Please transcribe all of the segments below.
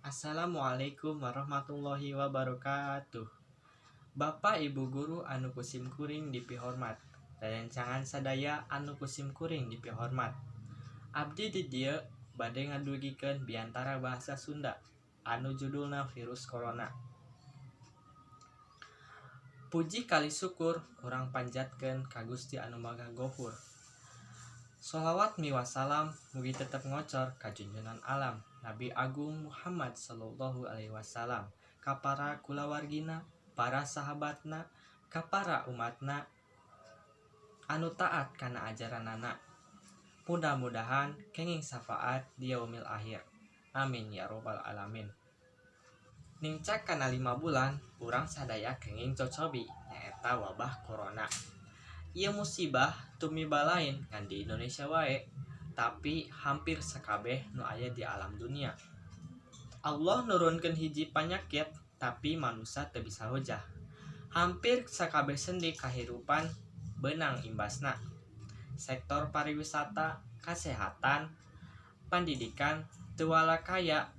Assalamualaikum warahmatullahi wabarakatuh. Bapak Ibu guru anu ku sim kuring dipihormat, rerencangan sadaya anu ku sim kuring dipihormat. Abdi di dieu bade ngadugikeun biantara bahasa Sunda anu judulna Virus Corona. Puji kalih syukur urang panjatkeun ka Gusti Anu Maha Gofur. Sholawat miwah salam mugi tetep ngocor ka junjungan alam Nabi Agung Muhammad Sallallahu Alaihi Wasallam, ka para kulawargina, para sahabatna, ka para umatna anu taat kana ajaranana. Mudah-mudahan kenging syafaat di yaumil akhir. Amin ya robbal alamin. Nincak kana 5 bulan urang sadaya kenging cocobi nyaeta wabah corona. Ieu musibah tumiba lain ngan di Indonesia wae, tapi hampir sakabeh nu aya di alam dunia. Allah nurunkeun hiji panyakit, tapi manusia teu bisa hojah. Hampir sakabeh sendi kahirupan beunang imbasna. Sektor pariwisata, kasehatan, pandidikan teu walakaya,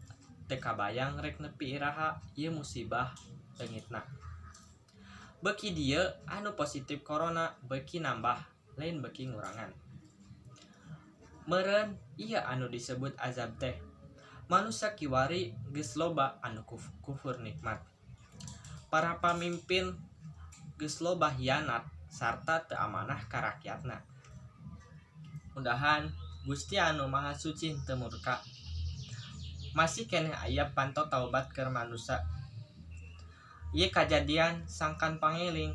teu kabayang rek nepi iraha ieu musibah leungitna. Beuki dieu anu positif corona beuki nambah, lain beuki ngurangan. Meureun ieu anu disebut azab teh. Manusia kiwari geus loba anu kufur nikmat. Para pamimpin geus loba hianat sarta teu amanah ka rakyatna. Mudahan Gusti Anu Maha Suci teu murka. Masih keneh aya panto taubat keur manusia. Ieu kajadian sangkan pangeling,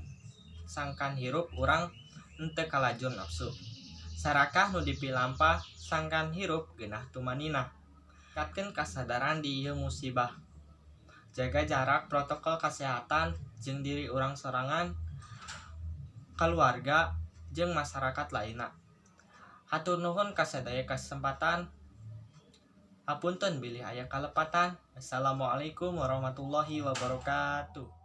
sangkan hirup urang henteu kalajur nafsu. Sarakah nu dipilampah sangkan hirup geunah tumaninah. Tingkatkeun kasadaran di ieu musibah. Jaga jarak, protokol kesehatan jeung diri urang sorangan, keluarga jeung masyarakat lainna. Hatur nuhun kasadaya kesempatan. Hapunten bilih aya kalepatan. Assalamualaikum warahmatullahi wabarakatuh.